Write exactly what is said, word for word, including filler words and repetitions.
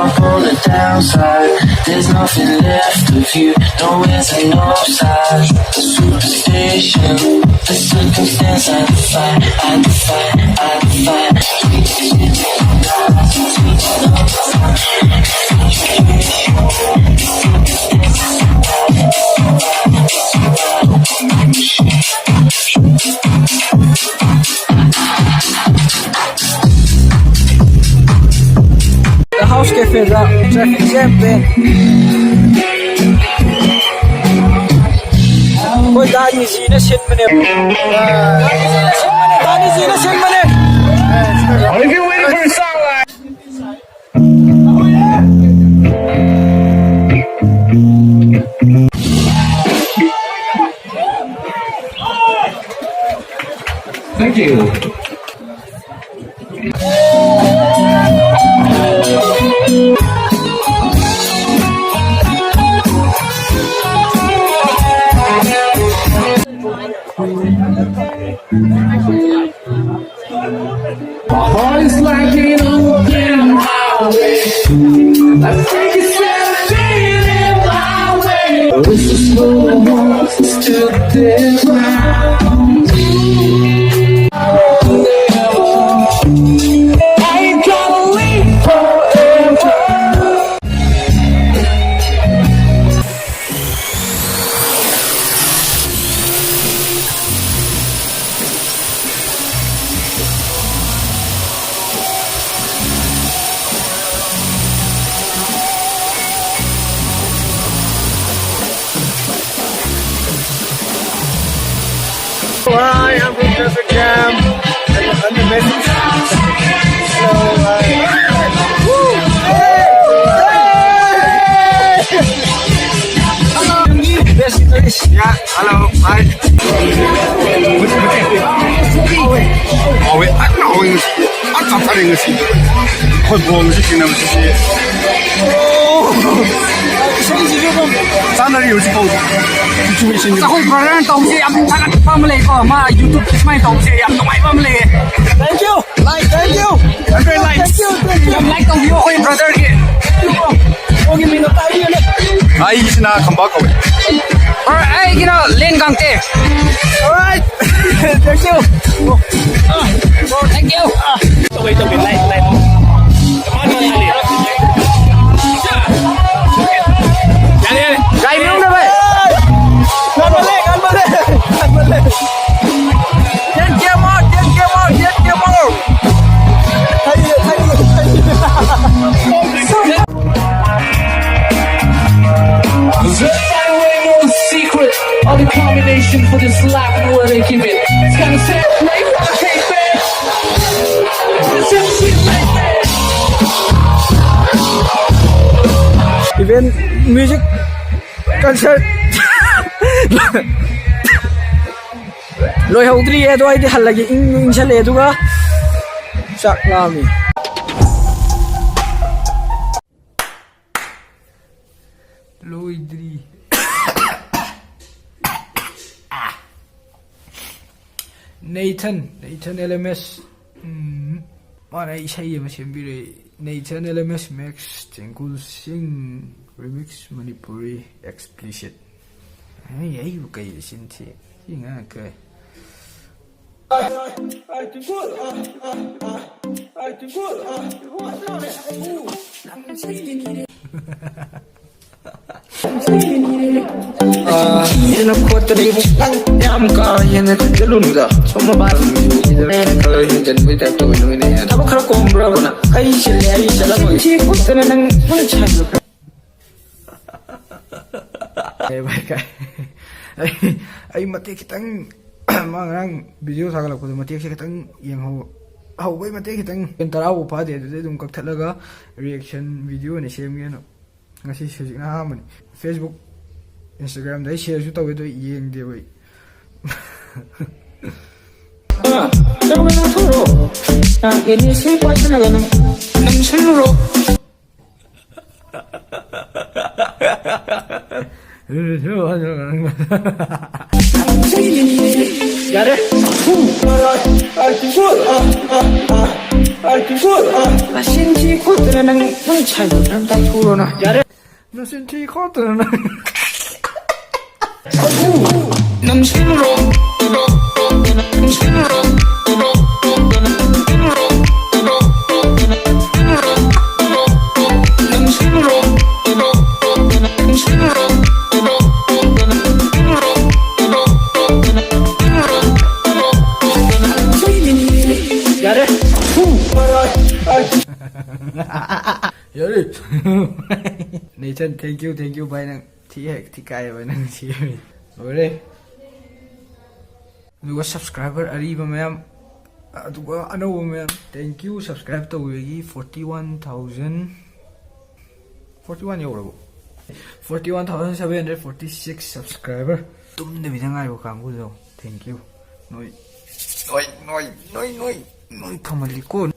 Up on the downside, there's nothing left of you. No ends and no sides. The superstition, the circumstance, I defy, I defy, I defy. The House Cafe ꯗ traffic jam ꯄꯦꯟ꯫ ꯑꯩꯈꯣꯏ ꯗꯥ ꯅꯤꯖꯤꯅ ꯁꯤꯟꯕꯅꯦꯕ꯫ ꯗꯥ ꯅꯤꯖꯤꯅ ꯁꯤꯟꯕꯅꯦ, ꯗꯥ ꯅꯤꯖꯤꯅ ꯁꯤꯟꯕꯅꯦ꯫ If you're waiting for a song like Thank you. Boys like an open highway. I think it's seventeen in my way. This is for the ones that stood their ground. I ain't gonna leave forever. Hi, I'm from Desert Camp. I'm, I'm the message. So, uh, woo! Hey! Hello. Best English. Yeah, hello. Hi. Oh, wait, I don't know. ꯑ, ꯆꯥꯊꯔꯦ ꯉꯁꯤ꯫ ꯑꯩꯈꯣꯏ ꯕꯣꯜꯁꯤ ꯊꯦꯡꯅꯕꯁꯤꯗꯤ꯫ ꯑꯣ! ꯏꯁꯩꯁꯤꯁꯨ ꯑꯗꯨꯝ ꯆꯥꯟꯅꯔꯤ ꯍꯧꯖꯤꯛꯐꯥꯎ situation ꯁꯦ꯫ ꯑꯩꯈꯣꯏ brother ꯅ ꯇꯧꯕꯁꯦ ꯌꯥꯝ ꯊꯥꯒꯠꯄ ꯑꯃ ꯂꯩꯀꯣ꯫ ꯃꯥ YouTube ꯇ ꯁꯨꯃꯥꯏꯅ ꯇꯧꯕꯁꯦ ꯌꯥꯝ ꯅꯨꯡꯉꯥꯏꯕ ꯑꯃ ꯂꯩꯌꯦ꯫ Thank you. Like, thank you. Thank you, like. Thank you, thank you. ꯌꯥꯝ like ꯇꯧꯕꯤꯌꯣ ꯑꯩꯈꯣꯏ brother ꯒꯤ꯫ ꯅ ꯈꯝꯕ ꯀꯧꯏ꯫ ꯑꯩꯒꯤꯅ ꯂꯦꯟ ꯀꯥꯡꯇꯦ꯫ Alright. Thank you. Thank you. ꯇꯧꯒꯦ, ꯇꯧꯒꯦ, ꯂꯥꯏ, ꯂꯥꯏ꯫ ꯌꯥꯔꯦ, ꯌꯥꯔꯦ꯫ ꯒꯥꯔꯤ ꯃꯅꯨꯡꯗ ꯚꯥꯏ꯫ ꯉꯟꯃꯜꯂꯦ, ꯉꯟꯃꯜꯂꯦ, ꯉꯟꯃꯜꯂꯦ꯫ Ten K more, ten K more, ten K more. ꯊꯩꯌꯦ, ꯊꯩꯌꯦ, ꯊꯩꯌꯦ꯫ There ain't no secret of the combination for this life and where they keep it. It's gonna say, play rock, hey, babe. It's gonna say, play back. Event, music, concert. ꯂꯣꯏꯍꯧꯗ꯭ꯔꯤꯌꯦ, ꯑꯗꯣ ꯑꯩꯗꯤ ꯍꯜꯂꯒꯦ꯫ ꯏꯪ ꯏꯪꯁꯜꯂꯛꯑꯦ, ꯑꯗꯨꯒ ꯆꯥꯛ ꯂꯥꯝꯃꯤ꯫ ꯂꯣꯏꯗ꯭ꯔꯤ꯫ ꯅꯦꯊꯟ, ꯅꯦꯊꯟ L M ꯑꯦꯁ꯫ ꯎꯝ, ꯃꯥꯅ ꯏꯁꯩ ꯑꯃ ꯁꯦꯝꯕꯤꯔꯦ꯫ ꯅꯦꯊꯟ L M ꯑꯦꯁ max ꯇꯦꯡꯀꯨꯜ ꯁꯤꯡ ꯔꯤꯃꯤꯛꯁ ꯃꯅꯤꯄꯨꯔꯤ ꯑꯦꯛꯁꯄ꯭ꯂꯤꯁꯤꯠ꯫ ꯑꯩ, ꯑꯩꯕꯨ ꯀꯩ ꯆꯤꯟ ꯊꯤ? ꯁꯤ ꯉꯥꯡ ꯀꯩ? ꯑꯥ, ꯍꯦꯟꯅ ꯈꯣꯠꯇꯅ ꯏꯕꯨꯡ ꯅꯪ ꯌꯥꯝ ꯀꯥ ꯍꯦꯟꯅ ꯈꯟꯖꯜꯂꯨꯅꯨꯗ꯫ ꯁꯣꯝ ꯃꯄꯥꯟ ꯈꯔ ꯍꯦꯟꯖꯟꯕꯩ type ꯇꯧꯋꯤ ꯅꯣꯏꯅ ꯍꯦꯟꯅ꯫ ꯊꯕꯛ ꯈꯔ ꯀꯣꯝꯕ꯭ꯔꯕ ꯅꯪ? ꯑꯩ ꯆꯤꯜꯂꯦ, ꯑꯩ ꯆꯠꯂꯝꯃꯒꯦ꯫ ꯁꯤ ꯈꯣꯠꯇꯅ ꯅꯪ, ꯅꯪ ꯁꯥꯏꯗꯣ ꯈꯔ ꯑꯦ ꯚꯥꯏ, ꯀꯥꯏ? ꯑꯩ, ꯑꯩ ꯃꯇꯦꯛ ꯈꯤꯇꯪ, ꯃꯥ ꯉꯔꯥꯡ video ꯊꯥꯒꯠꯂꯛꯄꯗꯣ ꯃꯇꯦꯛꯁꯦ ꯈꯤꯇꯪ ꯌꯦꯡꯍꯧ-, ꯍꯧꯕꯩ ꯃꯇꯦꯛ ꯈꯤꯇꯪ, second ꯇꯔꯥ ꯐꯥꯎ ꯐꯥꯗꯦ, ꯑꯗꯨꯗꯩ ꯑꯗꯨꯝ ꯀꯛꯊꯠꯂꯒ reaction video ꯑꯣꯏꯅ ꯁꯦꯝꯒꯦꯅ꯫ ꯉꯁꯤ ꯍꯧꯖꯤꯛꯅ ꯑꯍꯥꯟꯕꯅꯤ꯫ Facebook, Instagram ꯗ ꯑꯩ share ꯁꯨ ꯇꯧꯋꯦ, ꯑꯗꯣ ꯌꯦꯡꯗꯦꯕ ꯑꯩ꯫ ꯑꯥ, ꯇꯧꯔꯣ, ꯇꯧꯔꯣ꯫ ꯑꯥ, ꯑꯦꯅꯦꯁꯦ ꯄꯥꯏꯁꯜꯂꯒ ꯅꯪ, ꯅꯪ ꯁꯜꯂꯨꯔꯣ꯫ ꯌꯥꯔꯦ꯫ ꯃꯆꯤꯟ ꯊꯤ ꯈꯣꯠꯇꯅ ꯅꯪ, ꯅꯪ ꯁꯥꯏꯗꯣ ꯅꯪ ꯇꯥꯛꯊꯣꯛꯎꯔꯣ ꯅꯪ꯫ ꯌꯥꯔꯦ꯫ ꯅꯆꯤꯟ ꯊꯤ ꯈꯣꯠꯇꯅ ꯅꯪ. ꯌꯥꯔꯦ. ꯌꯥꯔꯦ. Nathan, thank you, thank you, ꯚꯥꯏ. ꯅꯪ ꯊꯤ ꯍꯦꯛ ꯊꯤ ꯀꯥꯏꯌꯦ, ꯚꯥꯏ. ꯅꯪ ꯊꯤ. ꯂꯣꯏꯔꯦ. ꯑꯗꯨꯒ subscriber ꯑꯔꯤꯕ ꯃꯌꯥꯝ, ꯑꯗꯨꯒ ꯑꯅꯧꯕ ꯃꯌꯥꯝ, thank you. Subscribe ꯇꯧꯕꯤꯕꯒꯤ forty one thousand, forty one ꯌꯧꯔꯕꯣ? Forty one thousand seven hundred forty six subscriber. ꯇꯨꯝꯗꯕꯤꯗ ꯉꯥꯏꯕ ꯀꯥꯡꯕꯨꯗꯣ, thank you. ꯅꯣꯏ, ꯅꯣꯏ, ꯅꯣꯏ, ꯅꯣꯏ, ꯅꯣꯏ, ꯅꯣꯏ ꯐꯃꯜꯂꯤꯀꯣ.